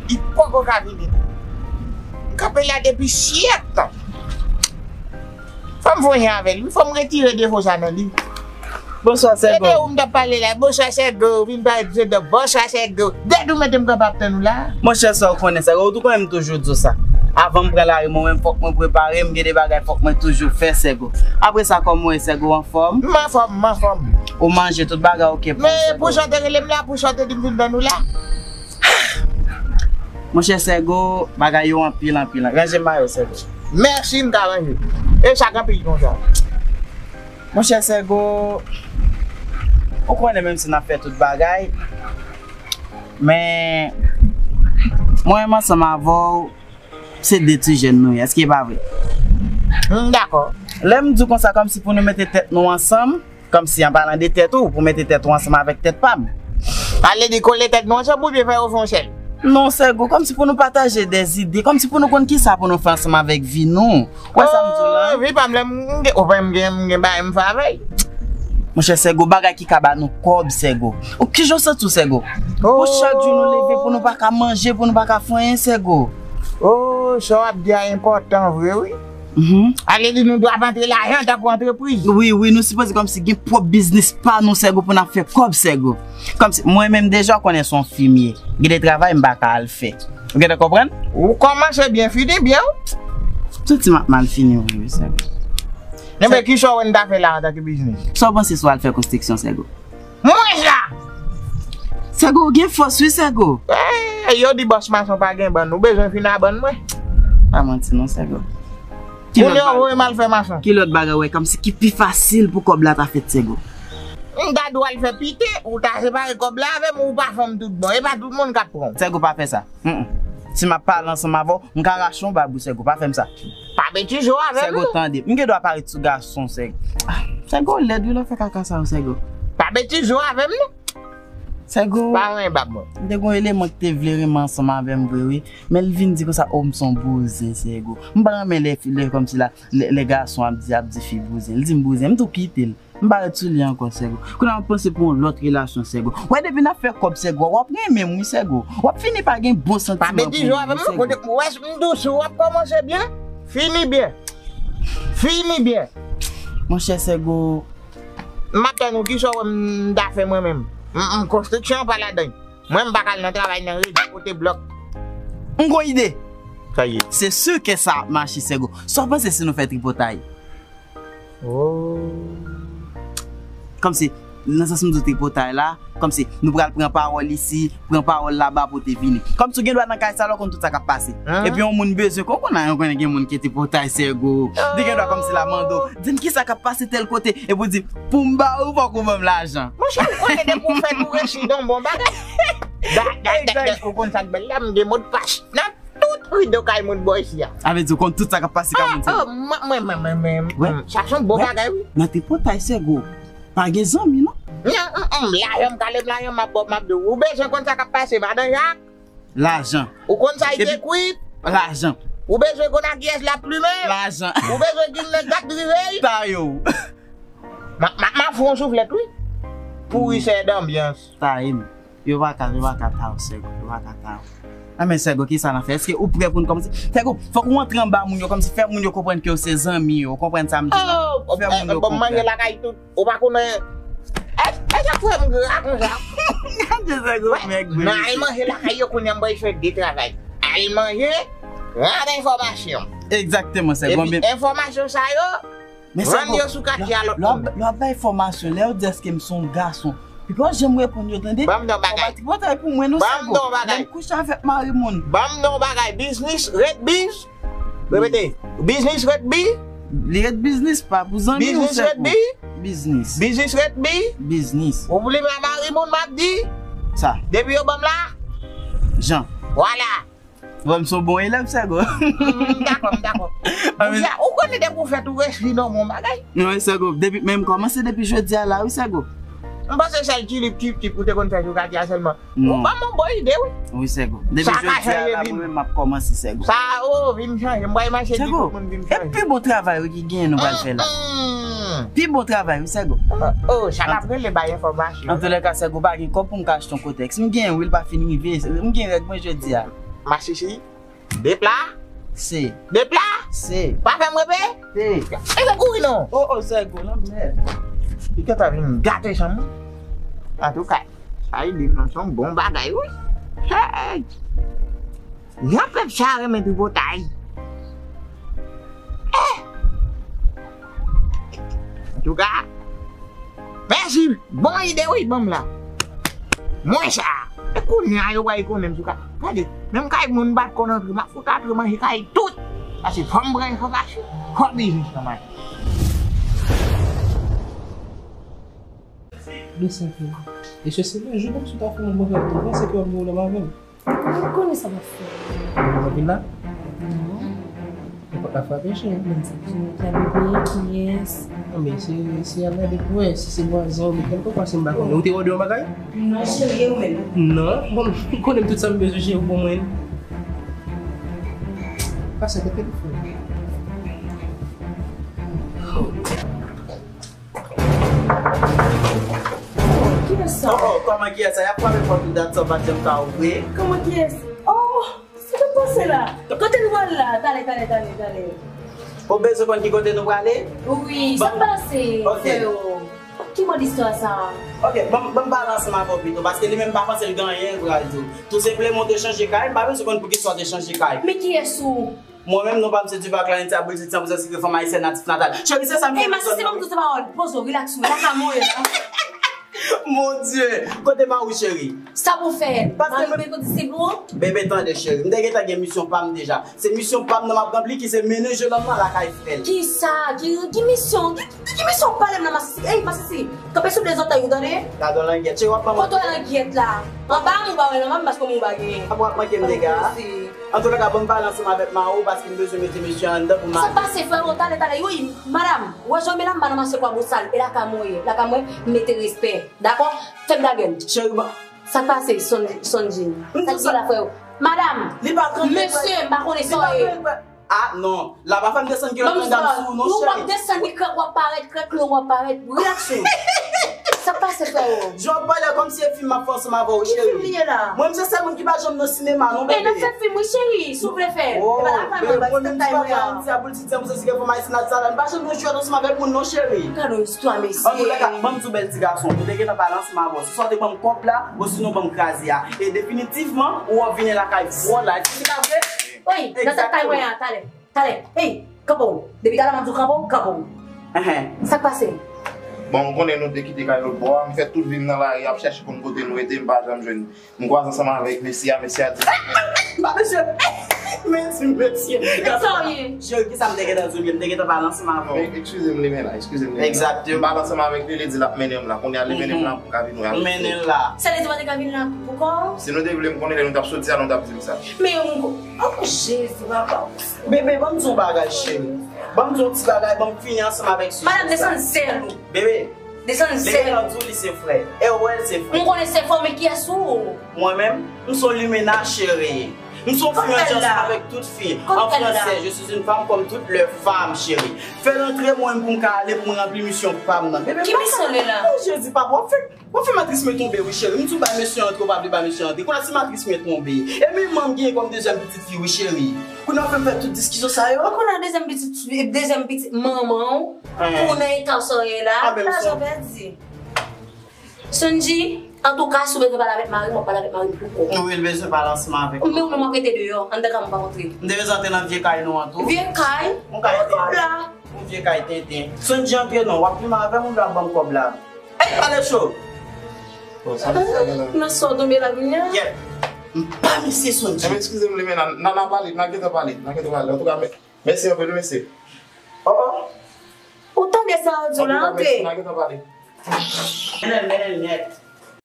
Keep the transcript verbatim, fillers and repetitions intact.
Li poko ka vini. M kanpe la depi syèk tan. Fò m fè yon jan avè l wi, fò m retire defo sa nan li. Bonswa, Sègo. Epi ou m t ap pale la, bonswa, Sègo, vin pale de Sègo, bonswa, Sègo. Dèt ou mete m kanpe ap tann ou la. Monchè, sa ou konnen, Sègo, ou tou konnen m toujou di w sa. Avan m pran lari, mwen menm, fòk mwen prepare m, gen de bagay fòk mwen toujou fè, Sègo. Apre sa, kòman w ye, Sègo, anfòm? M anfòm, m anfòm. Ou manje, tout bagay oke pou ou, Sègo? Men pou sa w te rele m la, pou sa w te di m vin tann ou la. Monchè Sègo, bagay yo anpil, anpil. Ranje mayo, Sègo. Mèsi, m ka ranje. E sa k anpil konsa? Monchè Sègo, ou konnen menm si n ap fè tout bagay, men mwen menm ansanm avè w, se de ti jèn nou ye. Èske e pa vre? M dakò. Lè m di w konsa, kòmsi pou nou mete tèt nou ansanm, kòmsi an palan de tèt ou, pou mete tèt ou ansanm avèk tèt pa m. Ale di kole tèt nou ansanm oubyen fè yo fè yon sèl? Non, Sègo, kòmsi pou nou pataje dèzide, kòmsi pou nou konn kisa pou nou fè ansanm avèk vi nou. Ou wè sa m di w la? Oh, vi pa m, lè m gen, ou wè m gen, m gen bagay m fè avè l. Monchè Sègo, bagay ki ka ba nou kòb, Sègo. Ou kijan w santi w, Sègo? Pou chak jou nou leve, pou nou pa ka manje, pou nou pa ka fè anyen, Sègo. Oh, sa w ap di a enpòtan vre, wi. Mhm. Ale di nou dwe ap antre lajan tankou antrepriz. Wi, wi, nou sipoze kòmsi gen pwòp biznis pa nou, Sègo, pou n ap fè kòb, Sègo. Kòmsi, mwen menm deja w konnen se yon fi m ye. Gen de travay m pa ka al fè. Ou gentan konprann? Ou kòmanse byen, fini byen, wi. Tout ti m ap mal fini, wi, wi, Sègo. Enben, kisa w wè n ta fè la antanke biznis? Sa w panse si w al fè konstriksyon, Sègo? Mwen la! Sègo, ou gen fòs, wi, Sègo. Eh, yo di bòs mason pa gen bann. Ou bezwen fin a bann mwen? Pa manti, non, Sègo. Ki lòt bagay? Moun yo voye m al fè mason. Ki lòt bagay, wè, kòmsi ki pi fasil pou kòb la ta fèt, Sègo? M ta dwe al fè pite, ou ta separe kòb la avè m, ou pa fè m tout bon. E pa tout moun k ap pran w. Sègo, pa fè sa. Mm, mm. Si m ap pale ansanm avè w, m ka rache yon bab wi, Sègo, pa fè m sa. Pa betize w avè m, Sègo, non. Tande, m gen dwa parèt sou gason, Sègo. Ah, Sègo lèd wi, lè w fè kaka sa yo, Sègo. Pa betize w avè m, non. Sègo. Pa renmen bab mwen. M te gen yon eleman ki te vle renmen ansanm avè m vre, wi. Men l vin di konsa, o, m se yon bouzen, Sègo. M pa renmen lè, lè kòmsi la, lè, lè gason ap di, ap di fi bouzen. Li di m bouzen, m tou kite l. M pa ret sou li ankò, Sègo. Kounye a m ap panse pou yon lòt relasyon, Sègo. Wè, depi n ap fè kòb, Sègo, w ap renmen m, wi, Sègo. W ap fini pa gen bon santiman pou mwen, Sègo. Pa betize w avè m, non. Kote, wè, m dous, w ap kòmanse byen, fini byen. Fini byen. Monchè, Sègo. M ap tann ou, kisa w wè m ta fè mwen menm? M, m, konstriksyon an pa ladan. Mwen, m pa ka al nan travay nan redi pote blòk. M gon ide. Sa ye? Se si ke sa ap mache, Sègo. Sa w panse si nou fè tripotay? Oh. Kòmsi, nan sans m di w tripotay la, kòmsi, nou pral pran pawòl isi, pran pawòl laba pote vini. Kòmsi, w gen dwa nan kay sa la, w konn tout sa k ap pase. Epi yon moun bezwen, kon konnen, yon konnen gen moun ki tripotay, Sègo. Li gen dwa kòmsi la mande w, di m kisa k ap pase tèl kote, epi w di, pou m ba ou, fòk ou ban m lajan. Monchè, ou konnen depi w fèt, ou resi nan bon bagay. Da, da, da, da, ou konn sa k bèl la, m gen modpas nan tout rido kay moun bò isi a. Sa vle di ou konn tout sa k ap pase kay moun, Sègo. Ah, mwen, mwen, mwen, mwen, mwen, sa se yon bon bagay, wi. Nan tripotay, Sègo. Pa gen zanmi, non. Non, mm, mm, lajan m kale m, lajan m ap ba w, m ap di w. Ou bezwen konn sa k ap pase, madan Jak? Lajan. Ou konn sa y te kwit? Lajan. Ou bezwen konn a kiyès l ap plimen? Lajan. Ou bezwen gin nan gat rive l? Ta yo. M a, m a, m a fè yon souflèt, wi. Pouri sè danbyans. Ta ye m. Yo pa ka, yo pa ka ta w, Sègo, yo pa ka ta w. Anben, Sègo, kisa n ap fè? Èske ou prè pou n kòmanse? Sègo, fòk ou antre anba moun yo, kòmsi fè moun yo konprann ke w se zanmi yo, ou konprann sa m di la? Oh, fè moun yo konprann. Bon, manje lakay tout. Ou pa konnen, e, e sa k fè m gra konsa? Gade Sègo, mèg, wi. Nan al manje lakay yo kounye a m pral fè de travay. Al manje, rann enfòmasyon. Egzakteman, Sègo. Epi enfòmasyon sa yo, men Sègo, rann yo sou katye a lòt moun. Lè w ap bay enfòmasyon, lè yo di èske m se yon gason, pipo janm reponn yo, tande. Ban m di w bagay. Fò w pa tripotay pou mwen, non, Sègo. Ban m di w bagay. Lè m kouche avèk mari moun. Ban m di w bagay. Biznis ret biz. Repete. Biznis ret bi. Li ret biznis, pa pou zanmi w, Sègo. Biznis ret bi. Biznis. Biznis ret bi. Biznis. Ou vle m a mari moun, m ap di. Sa. Depi yo ban m la. Jan. Vwala. Bon, m se yon bon elèv, Sègo. M dakò, m dakò. Ou konnen depi w fèt, ou resi nan bon bagay. Wi, Sègo. Depi, men m kòmanse depi jodi a la, wi, Sègo. M panse sèl ti lip, ti lip ou te konn fè sou katye a sèlman. Ou ban m yon bon ide, wi. Wi, Sègo. Depi jodi a la, mwen menm m ap kòmanse, Sègo. Sa, oh, vin chanje. M pral mache di tout moun vin chanje. Sègo, e pi bon travay, wi, ki genyen nou pral fè la. Pi bon travay, wi, Sègo. Oh, oh, sa m ap rele bay enfòmasyon. Antoulèka, Sègo, pa gen kòb pou m ka achte yon kotèks. M genyen, wi, l pa fin rive. M gen règ mwen jodi a. Masisi, de pla. Se. De pla. Se. Pa fè m repe. Se. E fè kouri non. O, o, Sègo, lanmèd. Li gentan vin gate chanm mwen. Antouka, sa ide m nan se yon bon bagay, wi. Hey! Jan pèp sa renmen tripotay. Eh! Antouka, mèsi, bon ide wi, ban m la. Mwen sa, e kounye a yo pral konnen m sou ka. Gade, menm kay moun m pa t konn antre, m ap fout antre manje kay tout. Paske fò m pran enfòmasyon, fò biznis lan mache. Desann, frè. E se, se le jou kòmsi w ta fè yon bon fèt tou, panse ke w ap gen pwoblèm avè m. Ou konnen sa m ap fè. Ou nan vil la? Non. Ou pa ka frape, cheri. Mwen di ki, ki a bebe, kiyès? Non, men se, se al gade pou wè si se vwazen ou byen kèlkeswa, si m pa konnen. Ou te òde yon bagay? Non, cheri, e ou menm? Non, bon, ou konnen m tout sa m bezwen, cheri, ou ban mwen. Pase kote telefòn. Kiyès sa? Oh, oh, kòman kiyès sa? Y ap frape pòt ou dat sa w pa t janm ka ouvri. Kòman kiyès? Oh, sa k ap pase la? Kote nou pral la? Talè, talè, talè, talè. Ou bezwen konn ki kote nou prale? Wi, sa k pase, frè yo? Ki mòd istwa sa? Ok, ban m, ban m pale ansanm avè w pito, paske li menm pa panse l gen anyen l pral di w. Tou senpleman, ou te chanje kay, m pa bezwen konn poukisa w te chanje kay. Men kiyès ou? Mwen menm, non pa m se Diva Clarence, abouti san pou san sikre fanm ayisyèn natif natal. Cheri, se sa m te bezwen. Ey, masisi, ban m tout se pawòl. Poze w, rilaks ou, la ka mwen la. Mon Dieu, kote mari w, cheri? Sa pou fè? Mari mwen kote se pou? Bebe, tande, cheri. M te gentan gen misyon pa m deja. Se misyon pa m nan m ap ranpli ki se mennen jennonm nan lakay frè l. Kisa? Ki, ki misyon? Ki, ki, ki misyon w pale m nan masisi? Ey, masisi, kanpe sou de zòtèy ou, tande? Gadon langyèt, cheri, w ap ban mwen. Kote w langyèt la? Anba m ou ba wè l anba m paske m ou ba genyen. Ap w ap manke m dega. Antouka, ban m pale ansanm avèk mari w paske m bezwen mete mesye anndan pou m ale. Sa k pase, frè? Talè, talè. Wi, madanm, ou wè jan m ye la, m pa nan mache kwabosal. E lakay mwen ye. Lakay mwen, m mete respè. Dakò? Fèm dagèl. Cheri, ban. Sa k pase, Son-, Sonji? Sa k gen la, frè? Madanm, mesye, m pa konnen sa w ye. Ah, non. La pa fè m desann kilòt nan dam sou ou non, cheri. Ou ap desann li krèk, w ap parèt, krèk lon, w ap parèt. Rilaks ou. Sa k pase, frè yo? Jan w ap pale kòmsi e fim m ap fè ansanm avè w, cheri. Ki fim li ye la? Mwen, m se sèl moun ki pa janm nan sinema, non, bebe. E n ap fè fim, wi, cheri, si w vle fè. E pa la fè mwen, bati tèt kay mwen an. Ti abouti san pou san sikre fanm ayisyèn natif natal, m pa janm nan jwèt ansanm avèk moun, non, cheri. Gade yon istwa, mesye. Antouka, ban m di w, bèl ti gason, ou te gentan pale ansanm avè w. Se swa w te ban m kòb la, osinon ban m kraze a. E definitivman, ou ap vini lakay vòlè. Èske se pa vre? Wi, nan tèt kay mwen an, talè. Talè, ey, kanpe w. Depi talè m ap di w kanpe w, kanpe w. Enhen. Sa k pase? Bon, m konnen nou te kite kay lòt bò a, m fè tout vi m nan lari ap chèche konn kote nou rete, m pa janm jwenn. M kwaze ansanm avèk mesye a, mesye a di. M pa mesye. Men di mesye. Men sa w ye? Cheri, kisa m te gentan di w, m te gentan pale ansanm avè w. Men, eskize m, li men la, eskize m, li men la. Egzakteman. M pale ansanm avèk li, li di l ap mennen m la. Kounye a, li mennen m la pou m ka vin wè avèk li. Mennen l la. Se li di w pa te ka vin la pou kò w? Si nou te vle, m konnen lè nou t ap soti a, nou t ap di m sa. Men yon Oh, Jezi, papa. Bebe, ban m di w bagay, cheri. Ban m di w ti bagay, ban m fini ansanm avèk sijè sa. Madanm, desann zèl ou. Bebe, desann zèl ou. Li gentan di w li se frè. E w wè l se frè. M konnen se frè w, men kiyès ou? Mwen menm, m se yon limena, cheri. M se yon fi menm jan ansanm avèk tout fi. An fransè, je suis une femme comme toutes les femmes, chérie. Fè l antre mwen pou m ka ale pou m ranpli misyon pa m nan. Bebe, ki misyon li la? Oh, Jezi, papa, w ap fè W ap fè matris mwen tonbe wi cheri. M di w bay mesye antre, ou pa vle bay mesye antre. Kounye a se matris mwen tonbe. E menm manman m genyen kòm dezyèm pitit fi wi cheri. Kounye a w ap fè m fè tout diskisyon sa yo. Ou konnen dezyèm pitit, dezyèm pitit manman w, pou w nan eta w sa w ye la, lajan pèdi. Sonji, antouka, si w bezwen pale avèk mari m, w ap pale avèk mari m pou kò w. Wi, l bezwen pale ansanm avèk mwen. Men ou menm w ap rete deyò, anndan kay mwen w p ap antre. M te bezwen antre nan vye kay nou an tou. Vye kay? Yon kay tenten. Yon vye kay tenten. Sonji antre non, w ap plimen avè m oubyen w ap ban m kòb la? Ey, pale cho! Bon, sa m fè la. Nan sa w tonbe la kounye a? Yèp. M pa mesye Sonji. Enben, eskize m, Limena, n a, n a pale, n a gentan pale, n a gentan pale. Antouka, mè-, mèsi anpil, wi, mesye. Oh, oh. Ou tande sa yo di w la, antre. Antouka, mèsi, n a gentan pale. Mennen l, mennen l nèt.